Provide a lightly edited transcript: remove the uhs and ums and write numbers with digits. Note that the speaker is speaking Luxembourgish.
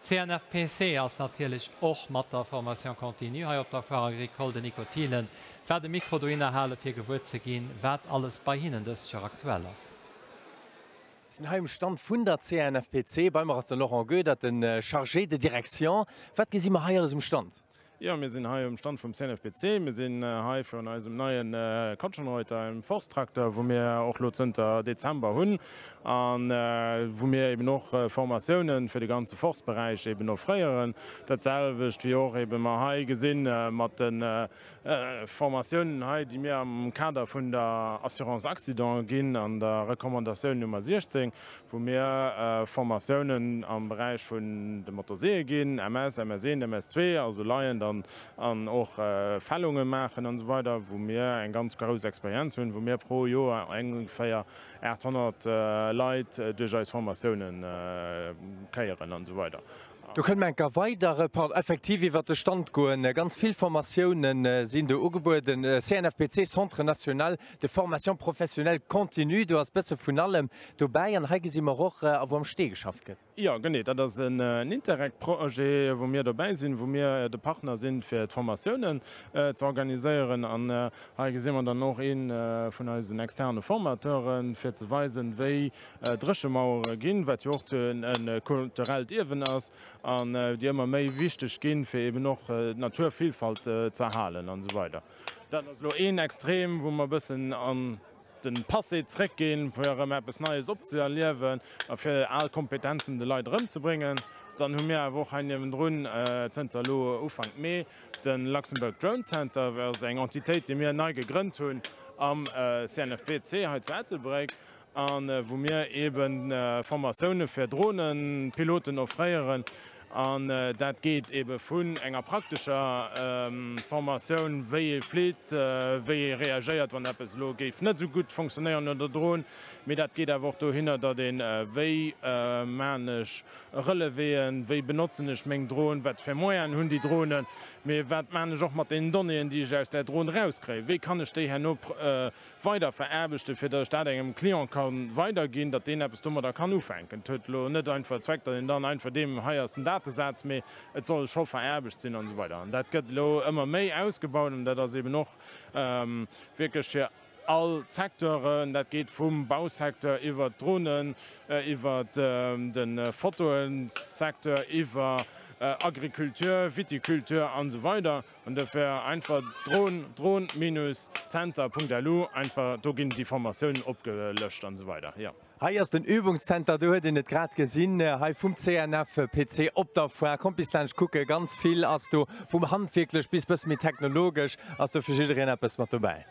CNFPC ass natierlech och mat der Formation continue hei op der Foire Agricole. Den Nico Thielen war de Mikro dohinner hale fir gewuer ze ginn, wat alles bei hinnen dëst Joer aktuell ass. Mir sinn hei um Stand vun der CNFPC. Bei mer ass de Laurent Goedert, de Chargé de direction. Wat gesi mer hei alles um Stand? Jo, mir sinn hei um Stand vum CNFPC. Mir sinn hei virun eisem neie Kotschenreuter, engem Forsttrakter, wou mir och elo zënter Dezember hunn a wou mir eben och Formatiounen fir de ganze Forstberäich eben offréieren. Dat selwecht wéi och eben mer hei gesinn mat de Formatiounen hei, déi mir am Kader vun der Assurance accident ginn an der Recommandatioun Nummer 16, wou mir Formatiounen am Beräich vun de Motorseeë ginn, MS, MS1, MS2, also leiend an an och Fällunge maachen an esou weider, wou mir eng ganz grouss Experienz hunn, wou mir pro Joer ongeféier 800 Leit duerch eis Formatioune kéieren an esou weider. Do kënne mer enker weider, pardon, effektiv iwwert de Stand goen. Ganz vill Formatioune sinn do ugebueden, CNFPC, Centre national de formation professionnelle continue, do ass bësse vun allem dobäi. An hei gesi mer och, a wou am Stee geschafft gëtt. Jo, genee, dat ass en Interreg-Projet, wou mir dobäi sinn, wou mir de Partner sinn, fir d'Formatiounen ze organiséieren. An hei gesi mer dann och ee vun eisen externe Formateuren, fir ze weisen, wéi Dréchemauere ginn, wat jo och e kulturellt Ierwen ass an déi ëmmer méi wichteg ginn, fir eben och d'Naturvillfalt ze erhalen an esou weider. Dat ass elo een Extrem, wou mer e bëssen an de Passé zréckginn, fir erëm eppes Neies opzeerliewen a fir al Kompetenzen de Leit erëmzebréngen. Dann hu mir awer och hei niewendrun zënter elo Ufank Mee de Luxembourg Drone Center, dat ass eng Entitéit, déi mir nei gegrënnt hunn am CNFPC hei zu Ettelbréck a wou mir eebe Formatioune fir Dronepiloten offréieren. An dat geet eebe vun enger praktescher Formatioun, wéi ee flitt, wéi ee reagéiert, wann eppes elo géif net esou gutt fonctionnéieren un der Dron. Mee dat geet awer och dohinner, datt een, wéi maan ech Relevéen, wéi benotzen ech meng Dron, wat fir Moyenen hunn déi Dronen, mee wat maan ech och mat deenen Donnéeën, déi ech aus där Dron erauskréien, wéi kann ech déi herno weider veraarbechten, fir datt ech dat engem Client ka weiderginn, datt deen eppes domadder kann ufänken. Et huet elo net einfach Zweck, datt een dann einfach deem, hei ass den Datesaz, mee et soll scho veraarbecht sinn an esou weider. An dat gëtt elo ëmmer méi ausgebaut an dat ass eben och wierklech fir all d'Secteuren. Dat geet vum Bausecteur iwwert d'Dronen, iwwert de Fotoensecteur, iwwer Agriculture, Viticulture an esou weider. An dofir einfach dron, dron-center.lu, einfach do ginn déi Formatiounen opgelëscht an esou weider, jo. Hei ass den Übungszenter, do huet een et grad gesinn, hei vum CNFPC op der Foire. Kommt bis laanscht kucken, ganz vill ass do, vum handwierklech bis bësse méi technologesch ass do fir jiddereen eppes mat dobäi.